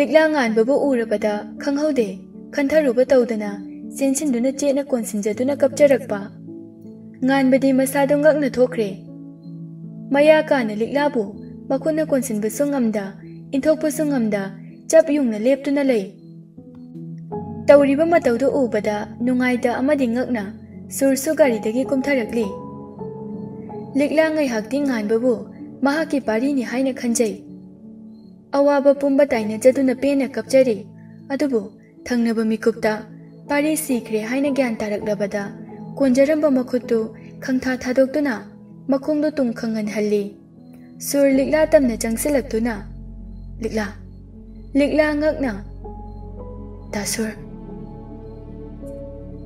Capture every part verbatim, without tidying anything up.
ꯂꯤꯛꯂꯥ ꯉꯥꯟꯕꯕꯨ ꯎꯔꯕꯗ ꯈꯪꯍꯧꯗꯦ, ꯈꯟꯊꯔꯨꯕ ꯇꯧꯗꯅ ꯆꯦꯟꯁꯤꯟꯗꯨꯅ ꯆꯦꯠꯅ ꯀꯣꯟꯁꯤꯟꯖꯗꯨꯅ ꯀꯞꯆꯔꯛꯄ꯫ ꯉꯥꯟꯕꯗꯤ ꯃꯁꯥꯗꯨ ꯉꯛꯅ ꯊꯣꯛꯈ꯭ꯔꯦ꯫ ꯃꯌꯥ ꯀꯥꯅ ꯂꯤꯛꯂꯥꯕꯨ ꯃꯈꯨꯠꯅ ꯀꯣꯟꯁꯤꯟꯕꯁꯨ ꯉꯝꯗ, ꯏꯟꯊꯣꯛꯄꯁꯨ ꯉꯝꯗ, ꯆꯞ ꯌꯨꯡꯅ ꯂꯦꯞꯇꯨꯅ ꯂꯩ꯫ ꯇꯧꯔꯤꯕ ꯃꯇꯧꯗꯨ ꯎꯕꯗ ꯅꯨꯡꯉꯥꯏꯇ ꯑꯃꯗꯤ ꯉꯛꯅ ꯁꯨꯔꯁꯨ ꯒꯥꯔꯤꯗꯒꯤ ꯀꯨꯝꯊꯔꯛꯂꯤ꯫ ꯂꯤꯛꯂꯥ ꯉꯥꯏꯍꯥꯛꯇꯤ ꯉꯥꯟꯕꯕꯨ ꯃꯍꯥꯛꯀꯤ ꯄꯥꯔꯤꯅꯤ ꯍꯥꯏꯅ ꯈꯟꯖꯩ꯫ ꯑꯋꯥꯕ ꯄꯨꯝꯕ ꯇꯥꯏꯅꯖꯗꯨꯅ ꯄꯦꯟꯅ ꯀꯞꯆꯔꯤ꯫ ꯑꯗꯨꯕꯨ ꯊꯪꯅꯕ ꯃꯤꯀꯨꯞꯇ ꯄꯥꯔꯤ ꯁꯤꯈ꯭ꯔꯦ ꯍꯥꯏꯅ ꯒ꯭ꯌꯥꯟ ꯇꯥꯔꯛꯂꯕꯗ ꯀꯣꯟꯖꯔꯝꯕ ꯃꯈꯨꯠꯇꯨ ꯈꯪꯊꯥ ꯊꯥꯗꯣꯛꯇꯨꯅ ꯃꯈꯣꯡꯗꯨ ꯇꯨꯡ ꯈꯪꯍꯟꯍꯜꯂꯤ꯫ ꯁꯨꯔ ꯂꯤꯛꯂꯥ ꯇꯝꯅ ꯆꯪꯁꯤꯜꯂꯛꯇꯨꯅ, "ꯂꯤꯛꯂꯥ, ꯂꯤꯛꯂꯥ ꯉꯛꯅ, ꯗꯥ ꯁꯨꯔ!"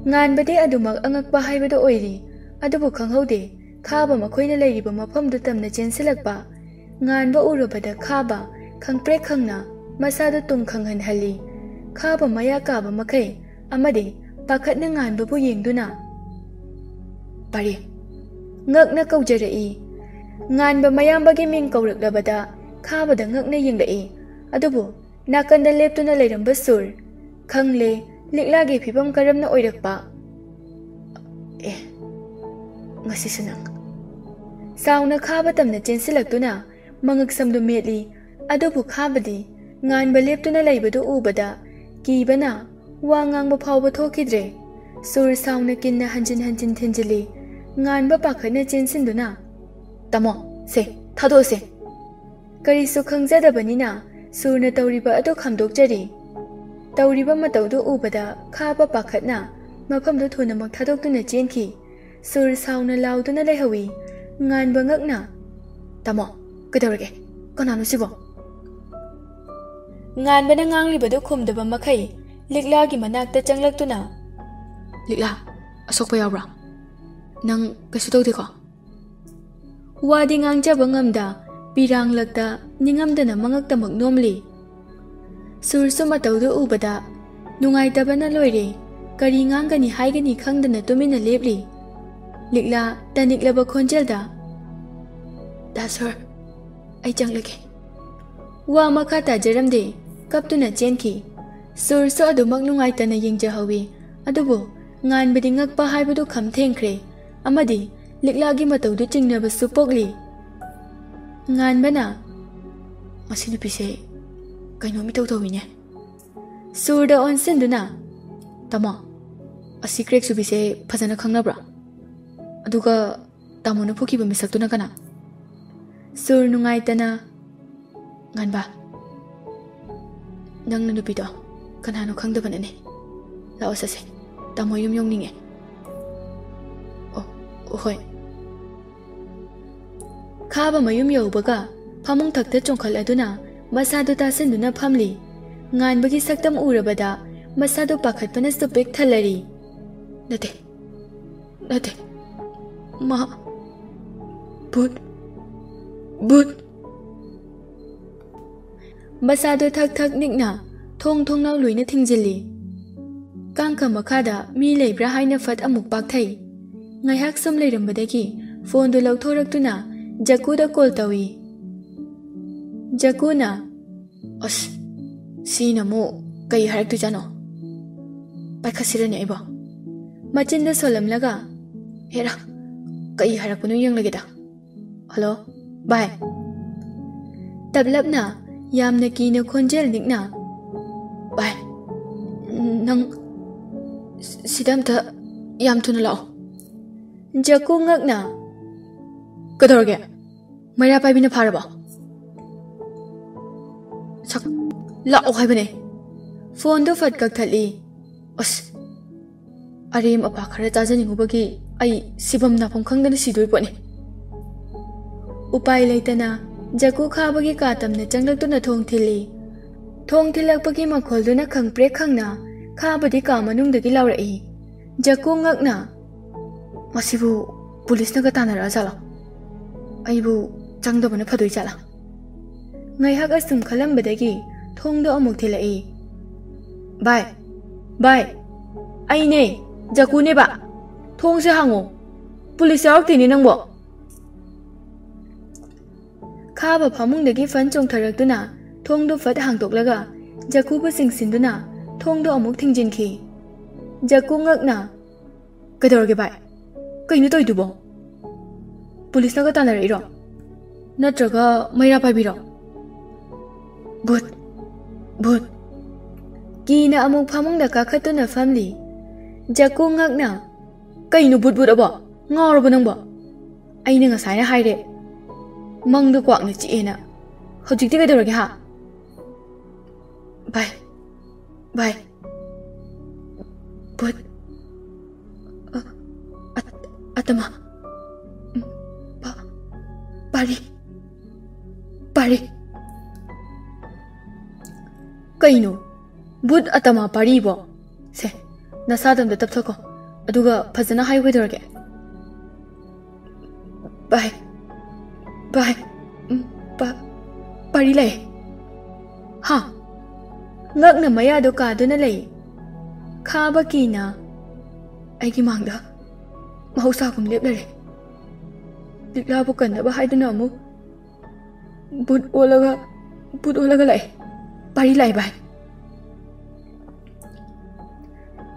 ꯉꯥꯟꯕꯗꯤ ꯑꯗꯨꯃꯛ ꯑꯉꯛꯄ ꯍꯥꯏꯕꯗꯨ ꯑꯣꯏꯔꯤ꯫ ꯑꯗꯨꯕꯨ ꯈꯪꯍꯧꯗꯦ, ꯈꯥꯕ ꯃꯈꯣꯏꯅ ꯂꯩꯔꯤꯕ ꯃꯐꯝꯗꯨ ꯇꯝꯅ ꯆꯦꯟꯁꯤꯜꯂꯛꯄ꯫ ꯉꯥꯟꯕ ꯎꯔꯨꯕꯗ ꯈꯥꯕ ꯈꯪꯄ꯭ꯔꯦꯛ ꯈꯪꯅ ꯃꯁꯥꯗꯨ ꯇꯨꯡ ꯈꯪꯍꯟꯍꯜꯂꯤ꯫ ꯈꯥꯕ ꯃꯌꯥ ꯀꯥꯕ ꯃꯈꯩ ꯑꯃꯗꯤ ꯄꯥꯈꯠꯅ ꯉꯥꯟꯕꯕꯨ ꯌꯦꯡꯗꯨꯅ, "ꯄꯔꯦꯡ!" ꯉꯛꯅ ꯀꯧꯖꯔꯛꯏ꯫ ꯉꯥꯟꯕ ꯃꯌꯥꯝꯕꯒꯤ ꯃꯤꯡ ꯀꯧꯔꯛꯂꯕꯗ ꯈꯥꯕꯗ ꯉꯛꯅ ꯌꯦꯡꯂꯛꯏ꯫ ꯑꯗꯨꯕꯨ ꯅꯥꯀꯟꯗ ꯂꯦꯞꯇꯨꯅ ꯂꯩꯔꯝꯕ ꯁꯨꯔ ꯈꯪꯂꯦ ꯂꯤꯛꯂꯥꯒꯤ ꯐꯤꯕꯝ ꯀꯔꯝꯅ ꯑꯣꯏꯔꯛꯄ꯫ "ꯑꯦ, ꯉꯁꯤꯁꯨ ꯅꯪ!" ꯁꯥꯎꯅ ꯈꯥꯕ ꯇꯝꯅ ꯆꯦꯟꯁꯤꯜꯂꯛꯇꯨꯅ ꯃꯉꯛꯁꯝꯗꯨ ꯃꯦꯠꯂꯤ꯫ ꯑꯗꯨꯕꯨ ꯈꯥꯕꯗꯤ ꯉꯥꯟꯕ ꯂꯦꯞꯇꯨꯅ ꯂꯩꯕꯗꯨ ꯎꯕꯗ ꯀꯤꯕꯅ ꯋꯥ ꯉꯥꯡꯕ ꯐꯥꯎꯕ ꯊꯣꯛꯈꯤꯗ꯭ꯔꯦ꯫ ꯁꯨꯔ ꯁꯥꯎꯅ ꯀꯤꯟꯅ ꯍꯟꯖꯤꯟ ꯍꯟꯖꯤꯟ ꯊꯤꯟꯖꯤꯜꯂꯤ꯫ ꯉꯥꯟꯕ ꯄꯥꯈꯠꯅ ꯆꯦꯟꯁꯤꯟꯗꯨꯅ, "ꯇꯥꯃꯣ, ꯁꯦ, ꯊꯥꯗꯣꯛꯑꯁꯦ!" ꯀꯔꯤꯁꯨ ꯈꯪꯖꯗꯕꯅꯤꯅ ꯁꯨꯔꯅ ꯇꯧꯔꯤꯕ ꯑꯗꯨ ꯈꯥꯝꯗꯣꯛꯆꯔꯤ꯫ ꯇꯧꯔꯤꯕ ꯃꯇꯧꯗꯨ ꯎꯕꯗ ꯈꯥꯕ ꯄꯥꯈꯠꯅ ꯃꯐꯝꯗꯨ ꯊꯨꯅꯃꯛ ꯊꯥꯗꯣꯛꯇꯨꯅ ꯆꯦꯟꯈꯤ꯫ ꯁꯨꯔ ꯁꯥꯎꯅ ꯂꯥꯎꯗꯨꯅ ꯂꯩꯍꯧꯏ꯫ ꯉꯥꯟꯕ ꯉꯛꯅ, "ꯇꯥꯃꯣ, ꯀꯩꯗꯧꯔꯒꯦ? ꯀꯅꯥꯅꯣ ꯁꯤꯕꯣ?" ꯉꯥꯟꯕꯅ ꯉꯥꯡꯂꯤꯕꯗꯨ ꯈꯨꯝꯗꯕ ꯃꯈꯩ ꯂꯤꯛꯂꯥꯒꯤ ꯃꯅꯥꯛꯇ ꯆꯪꯂꯛꯇꯨꯅ, "ꯂꯤꯛꯂꯥ, ꯑꯁꯣꯛꯄ ꯌꯥꯎꯕ꯭ꯔꯥ? ꯅꯪ ꯀꯩꯁꯨ ꯇꯧꯗꯦꯀꯣ?" ꯋꯥꯗꯤ ꯉꯥꯡꯖꯕ ꯉꯝꯗ, ꯄꯤꯔꯥꯡꯂꯛꯇ ꯅꯤꯡꯉꯝꯗꯅ ꯃꯉꯛꯇꯃꯛ ꯅꯣꯝꯂꯤ꯫ ꯁꯨꯔꯁꯨ ꯃꯇꯧꯗꯨ ꯎꯕꯗ ꯅꯨꯡꯉꯥꯏꯇꯕꯅ ꯂꯣꯏꯔꯦ꯫ ꯀꯔꯤ ꯉꯥꯡꯒꯅꯤ ꯍꯥꯏꯒꯅꯤ ꯈꯪꯗꯅ ꯇꯨꯃꯤꯟꯅ ꯂꯦꯞꯂꯤ꯫ ꯂꯤꯛꯂꯥ ꯇꯅꯤꯛꯂꯕ ꯈꯣꯟꯖꯦꯜꯗ, "ꯗꯥ ꯁꯨꯔ, ꯑꯩ ꯆꯪꯂꯒꯦ꯫" ꯋꯥ ꯃꯈꯥ ꯇꯥꯖꯔꯝꯗꯦ꯫ ꯀꯞꯇꯨꯅ ꯆꯦꯟꯈꯤ꯫ ꯁꯨꯔꯁꯨ ꯑꯗꯨꯃꯛ ꯅꯨꯡꯉꯥꯏꯇꯅ ꯌꯦꯡꯖꯍꯧꯏ꯫ ꯑꯗꯨꯕꯨ ꯉꯥꯟꯕꯗꯤ ꯉꯛꯄ ꯍꯥꯏꯕꯗꯨ ꯈꯝ ꯊꯦꯡꯈ꯭ꯔꯦ꯫ ꯑꯃꯗꯤ ꯂꯤꯛꯂꯥꯒꯤ ꯃꯇꯧꯗꯨ ꯆꯤꯡꯅꯕꯁꯨ ꯄꯣꯛꯂꯤ꯫ ꯉꯥꯟꯕꯅ, "ꯃꯁꯤ ꯅꯨꯄꯤꯁꯦ ꯀꯩꯅꯣꯝ ꯏꯇꯧ ꯇꯧꯏꯅꯦ꯫" ꯁꯨꯔꯗ ꯑꯣꯟꯁꯤꯟꯗꯨꯅ, "ꯇꯥꯃꯣ, ꯑꯁꯤ ꯀ꯭ꯔꯦꯛ ꯆꯨꯕꯤꯁꯦ ꯐꯖꯅ ꯈꯪꯅꯕ꯭ꯔꯣ? ꯑꯗꯨꯒ ꯇꯥꯃꯣꯅ ꯐꯨꯈꯤꯕ ꯃꯤꯁꯛꯇꯨꯅ ꯀꯅꯥ?" ꯁꯨꯔ ꯅꯨꯡꯉꯥꯏꯇꯅ, "ꯉꯥꯟꯕ, ꯅꯪꯅ ꯅꯨꯄꯤꯗꯣ ꯀꯅꯥꯅꯣ ꯈꯪꯗꯕꯅꯅꯦ꯫ ꯂꯥꯛꯑꯣ ꯆꯠꯁꯦ, ꯇꯥꯃꯣ ꯌꯨꯝ ꯌꯧꯅꯤꯡꯉꯦ꯫" "ꯑꯣ, ꯍꯣꯏ꯫" ꯈꯥꯕ ꯃꯌꯨꯝ ꯌꯧꯕꯒ ꯐꯃꯨꯡ ꯊꯛꯇ ꯆꯣꯡꯈꯠꯂꯗꯨꯅ ꯃꯁꯥꯗꯨ ꯇꯥꯁꯤꯟꯗꯨꯅ ꯐꯝꯂꯤ꯫ ꯉꯥꯟꯕꯒꯤ ꯁꯛꯇꯝ ꯎꯔꯕꯗ ꯃꯁꯥꯗꯨ ꯄꯥꯈꯠꯄꯅꯁꯨ ꯄꯤꯛ ꯊꯜꯂꯔꯤ꯫ "ꯅꯠꯇꯦ, ꯅꯠꯇꯦ, ꯃꯥ ꯚꯨꯠ, ꯚꯨꯠ!" ꯃꯁꯥꯗꯨ ꯊꯛ ꯊꯛ ꯅꯤꯛꯅ ꯊꯣꯡ ꯊꯣꯡꯅꯥꯎ ꯂꯣꯏꯅ ꯊꯤꯡꯖꯤꯜꯂꯤ꯫ ꯀꯥꯡꯈ ꯃꯈꯥꯗ ꯃꯤ ꯂꯩꯕ꯭ꯔꯥ ꯍꯥꯏꯅ ꯐꯠ ꯑꯃꯨꯛ ꯄꯥꯛꯊꯩ꯫ ꯉꯥꯏꯍꯥꯛ ꯁꯨꯝ ꯂꯩꯔꯝꯕꯗꯒꯤ ꯐꯣꯟꯗꯨ ꯂꯧꯊꯣꯔꯛꯇꯨꯅ ꯖꯀꯨꯗ ꯀꯣꯜ ꯇꯧꯏ꯫ ꯖꯀꯨꯅ, "ꯑꯁ, ꯁꯤꯅ ꯑꯃꯨꯛ ꯀꯩ ꯍꯥꯏꯔꯛꯇꯣꯏꯖꯥꯠꯅꯣ? ꯄꯥꯏꯈꯠꯁꯤꯔꯅꯦ ꯑꯩꯕꯣ?" ꯃꯆꯤꯟꯗ ꯁꯣꯜꯂꯝꯂꯒ, "ꯍꯦꯔꯥ, ꯀꯩ ꯍꯥꯏꯔꯛꯄꯅꯣ ꯌꯦꯡꯂꯒꯦꯗ꯫ ꯍꯜꯂꯣ, ꯚꯥꯏ꯫" ꯇꯞꯂꯞꯅ, ꯌꯥꯝꯅ ꯀꯤꯅ ꯈꯣꯟꯖꯦꯜ ꯅꯤꯛꯅ, "ꯚꯥꯏ, ꯅꯪ ꯁꯤꯗ ꯑꯝꯇ ꯌꯥꯝ ꯊꯨꯅ ꯂꯥꯛꯑꯣ꯫" ꯖꯀꯨ ꯉꯛꯅ, "ꯀꯩꯗꯧꯔꯒꯦ? ꯃꯩꯔꯥ ꯄꯥꯏꯕꯤꯅ ꯐꯥꯔꯕꯣ? ꯁꯛ, ꯂꯥꯛꯑꯣ ꯍꯥꯏꯕꯅꯦ꯫" ꯐꯣꯟꯗꯣ ꯐꯠ ꯀꯛꯊꯠꯂꯤ꯫ "ꯑꯁ, ꯑꯔꯦꯝ ꯑꯄꯥ ꯈꯔ ꯆꯥꯖꯅꯤꯡꯉꯨꯕꯒꯤ ꯑꯩ ꯁꯤꯐꯝ ꯅꯥꯐꯝ ꯈꯪꯗꯅ ꯁꯤꯗꯣꯏ ꯄꯣꯠꯅꯤ꯫" ꯎꯄꯥꯏ ꯂꯩꯇꯅ ꯖꯀꯨ ꯈꯥꯕꯒꯤ ꯀꯥ ꯇꯝꯅ ꯆꯪꯂꯛꯇꯨꯅ ꯊꯣꯡ ꯊꯤꯜꯂꯤ꯫ ꯊꯣꯡ ꯊꯤꯜꯂꯛꯄꯒꯤ ꯃꯈꯣꯜꯗꯨꯅ ꯈꯪꯄ꯭ꯔꯦꯛ ꯈꯪꯅ ꯈꯥꯕꯗꯤ ꯀꯥ ꯃꯅꯨꯡꯗꯒꯤ ꯂꯥꯎꯔꯛꯏ꯫ ꯖꯀꯨ ꯉꯛꯅ, "ꯃꯁꯤꯕꯨ ꯄꯨꯂꯤꯁꯅꯒ ꯇꯥꯟꯅꯔꯛꯑꯖꯥꯠꯂꯣ? ꯑꯩꯕꯨ ꯆꯪꯗꯕꯅ ꯐꯗꯣꯏ ꯖꯥꯠꯂꯥ?" ꯉꯥꯏꯍꯥꯛ ꯑꯁꯨꯝ ꯈꯜꯂꯝꯕꯗꯒꯤ ꯊꯣꯡꯗꯣ ꯑꯃꯨꯛ ꯊꯤꯜꯂꯛꯏ꯫ "ꯚꯥꯏ, ꯚꯥꯏ, ꯑꯩꯅꯦ, ꯖꯀꯨꯅꯦꯕ꯫ ꯊꯣꯡꯁꯦ ꯍꯥꯡꯉꯣ꯫ ꯄꯨꯂꯤꯁ ꯌꯥꯎꯔꯛꯇꯦꯅꯦ ꯅꯪꯕꯣ꯫" ꯈꯥꯕ ꯐꯃꯨꯡꯗꯒꯤ ꯐꯟ ꯆꯣꯡꯊꯔꯛꯇꯨꯅ ꯊꯣꯡꯗꯨ ꯐꯠ ꯍꯥꯡꯗꯣꯛꯂꯒ ꯖꯀꯨꯕꯨ ꯆꯤꯡꯁꯤꯟꯗꯨꯅ ꯊꯣꯡꯗꯣ ꯑꯃꯨꯛ ꯊꯤꯡꯖꯤꯟꯈꯤ꯫ ꯖꯀꯨ ꯉꯛꯅ, "ꯀꯩꯗꯧꯔꯒꯦ ꯚꯥꯏ? ꯀꯩꯅꯣ ꯇꯧꯔꯤꯗꯨꯕꯣ? ꯄꯨꯂꯤꯁꯅꯒ ꯇꯥꯟꯅꯔꯛꯏꯔꯣ? ꯅꯠꯇ꯭ꯔꯒ ꯃꯩꯔꯥ ꯄꯥꯏꯕꯤꯔꯣ?" "ꯚꯨꯠ! ꯚꯨꯠ!" ꯀꯤꯅ ꯑꯃꯨꯛ ꯐꯃꯨꯡꯗ ꯀꯥꯈꯠꯇꯨꯅ ꯐꯝꯂꯤ꯫ ꯖꯀꯨ ꯉꯛꯅ, "ꯀꯩꯅꯣ ꯚꯨꯠ ꯚꯨꯠ ꯑꯕꯣ? ꯉꯥꯎꯔꯕꯣ ꯅꯪꯕꯣ? ꯑꯩꯅ ꯉꯁꯥꯏꯅ ꯍꯥꯏꯔꯦ, ꯃꯪꯗ ꯀ꯭ꯋꯥꯛꯅ ꯆꯤꯛꯑꯦꯅ꯫ ꯍꯧꯖꯤꯛꯇꯤ ꯀꯩꯗꯧꯔꯒꯦ ꯍꯥ?" "ꯚꯥꯏ, ꯚꯥꯏ, ꯚꯨꯠ, ꯑ, ꯑ, ꯑꯇꯃ, ꯎꯝ, ꯄ-, ꯄꯥꯔꯤ, ꯄꯥꯔꯤ꯫" "ꯀꯩꯅꯣ? ꯚꯨꯠ ꯑꯇꯃ ꯄꯥꯔꯤꯕꯣ? ꯁꯦ, ꯅꯁꯥꯗ ꯑꯝꯇ ꯇꯞꯊꯣꯛꯈꯣ, ꯑꯗꯨꯒ ꯐꯖꯅ ꯍꯥꯏꯌꯨ ꯀꯩꯗꯧꯔꯒꯦ?" "ꯚꯥꯏ, ꯚꯥꯏ, ꯎꯝ, ꯄ-, ꯄꯥꯔꯤ ꯂꯥꯛꯑꯦ꯫" "ꯍꯥ?" ꯉꯛꯅ ꯃꯌꯥꯗꯣ ꯀꯥꯗꯨꯅ ꯂꯩ꯫ ꯈꯥꯕ ꯀꯤꯅ ꯑꯩꯒꯤ ꯃꯥꯡꯗ ꯃꯍꯧꯁꯥꯒꯨꯝ ꯂꯦꯞꯂꯔꯦ꯫ ꯂꯤꯛꯂꯥꯕꯨ ꯀꯟꯅꯕ ꯍꯥꯏꯗꯨꯅ ꯑꯃꯨꯛ ꯚꯨꯠ ꯑꯣꯜꯂꯒ, ꯚꯨꯠ ꯑꯣꯜꯂꯒ ꯂꯥꯛꯑꯦ꯫ ꯄꯥꯔꯤ ꯂꯥꯛꯑꯦ ꯚꯥꯏ꯫"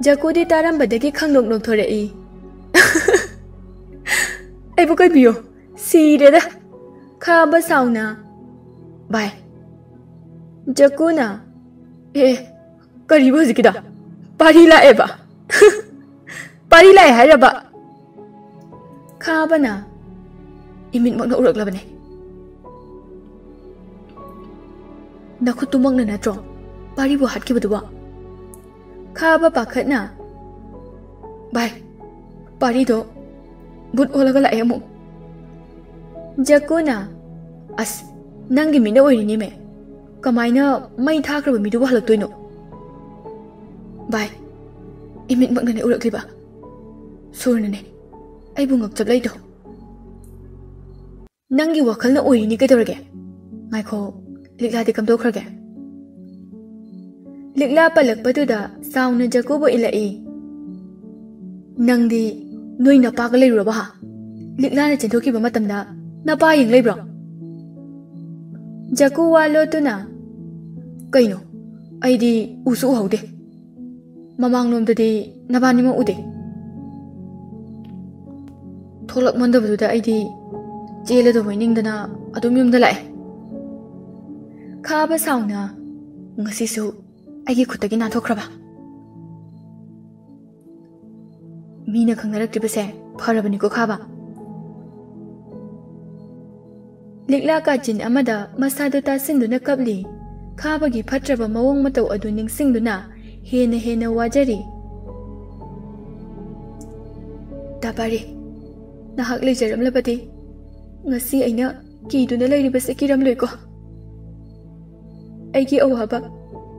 ꯖꯀꯨꯗꯤ ꯇꯥꯔꯝꯕꯗꯒꯤ ꯈꯪꯅꯣꯛ ꯅꯣꯛꯊꯣꯔꯛꯏ꯫ "ꯑꯩꯕꯨ ꯀꯟꯕꯤꯌꯣ, ꯁꯤꯔꯦꯗ꯫" ꯈꯥꯕ ꯁꯥꯎꯅ, "ꯚꯥꯏ꯫" ꯖꯀꯨꯅ, "ꯑꯦ, ꯑꯦ, ꯀꯔꯤꯕ ꯍꯧꯖꯤꯛꯀꯤꯗꯣ? ꯄꯥꯔꯤ ꯂꯥꯛꯑꯦꯕ?" "ꯄꯥꯔꯤ ꯂꯥꯛꯑꯦ ꯍꯥꯏꯔꯕ?" ꯈꯥꯕꯅ, "ꯏꯃꯤꯠꯃꯛꯅ ꯎꯔꯛꯂꯕꯅꯦ꯫" "ꯅꯈꯨꯠꯇꯨꯃꯛꯅ ꯅꯠꯇ꯭ꯔꯣ ꯄꯥꯔꯤꯕꯨ ꯍꯥꯠꯈꯤꯕꯗꯨꯕꯣ?" ꯈꯥꯕ ꯄꯥꯈꯠꯅ, "ꯚꯥꯏ, ꯄꯥꯔꯤꯗꯣ ꯚꯨꯠ ꯑꯣꯜꯂꯒ ꯂꯥꯛꯑꯦ ꯑꯃꯨꯛ꯫" ꯖꯀꯨꯅ, "ꯑꯁ, ꯅꯪꯒꯤ ꯃꯤꯠꯅ ꯑꯣꯏꯔꯤꯅꯦꯃꯦ꯫ ꯀꯃꯥꯏꯅ ꯃꯩ ꯊꯥꯈ꯭ꯔꯕ ꯃꯤꯗꯨꯕꯨ ꯍꯜꯂꯛꯇꯣꯏꯅꯣ?" "ꯚꯥꯏ, ꯏꯃꯤꯠꯃꯛꯅꯅꯦ ꯎꯔꯛꯂꯤꯕ꯫ ꯁꯨꯔꯅꯅꯦ ꯑꯩꯕꯨ ꯉꯛꯆꯞꯂꯛꯏꯗꯣ꯫" "ꯅꯪꯒꯤ ꯋꯥꯈꯜꯅ ꯑꯣꯏꯔꯤꯅꯤ ꯀꯩꯗꯧꯔꯒꯦ? ꯉꯥꯏꯈꯣ, ꯂꯤꯛꯂꯥꯗꯤ ꯀꯝꯗꯧꯈ꯭ꯔꯒꯦ?" ꯂꯤꯛꯂꯥ ꯄꯜꯂꯛꯄꯗꯨꯗ ꯆꯥꯎꯅ ꯖꯀꯨꯕꯨ ꯏꯜꯂꯛꯏ꯫ "ꯅꯪꯗꯤ ꯅꯣꯏ ꯅꯄꯥꯒ ꯂꯩꯔꯨꯔꯕ ꯍꯥ? ꯂꯤꯛꯂꯥꯅ ꯆꯦꯟꯊꯣꯛꯈꯤꯕ ꯃꯇꯝꯗ ꯅꯄꯥ ꯌꯦꯡ ꯂꯩꯕ꯭ꯔꯣ?" ꯖꯀꯨ ꯋꯥ ꯂꯣꯠꯇꯨꯅ, "ꯀꯩꯅꯣ? ꯑꯩꯗꯤ ꯎꯁꯨ ꯎꯍꯧꯗꯦ꯫ ꯃꯃꯥꯡꯂꯣꯝꯗꯗꯤ ꯅꯕꯥꯅꯤꯃꯛ ꯎꯗꯦ꯫ ꯊꯣꯛꯂꯛꯃꯟꯗꯕꯗꯨꯗ ꯑꯩꯗꯤ ꯆꯦꯜꯂꯗꯧꯕꯩ ꯅꯤꯡꯗꯅ ꯑꯗꯨꯝ ꯌꯨꯝꯗ ꯂꯥꯛꯑꯦ꯫ ꯈꯥꯕ ꯁꯥꯎꯅ ꯉꯁꯤꯁꯨ ꯑꯩꯒꯤ ꯈꯨꯠꯇꯒꯤ ꯅꯥꯟꯊꯣꯛꯈ꯭ꯔꯕ꯫ ꯃꯤꯅ ꯈꯪꯅꯔꯛꯇ꯭ꯔꯤꯕꯁꯦ ꯐꯔꯕꯅꯤꯀꯣ ꯈꯥꯕ꯫ ꯂꯤꯛꯂꯥ ꯀꯥꯆꯤꯟ ꯑꯃꯗ ꯃꯁꯥꯗꯨ ꯇꯥꯁꯤꯟꯗꯨꯅ ꯀꯞꯂꯤ꯫ ꯈꯥꯕꯒꯤ ꯐꯠꯇ꯭ꯔꯕ ꯃꯑꯣꯡ ꯃꯇꯧ ꯑꯗꯨ ꯅꯤꯡꯁꯤꯡꯗꯨꯅ ꯍꯦꯟꯅ ꯍꯦꯟꯅ ꯋꯥꯖꯔꯤ꯫ ꯇꯥꯕꯥꯔꯤ, ꯅꯍꯥꯛ ꯂꯩꯖꯔꯝꯂꯕꯗꯤ ꯉꯁꯤ ꯑꯩꯅ ꯀꯤꯗꯨꯅ ꯂꯩꯔꯤꯕꯁꯦ ꯀꯤꯔꯝꯂꯣꯏꯀꯣ꯫ ꯑꯩꯒꯤ ꯑꯋꯥꯕ,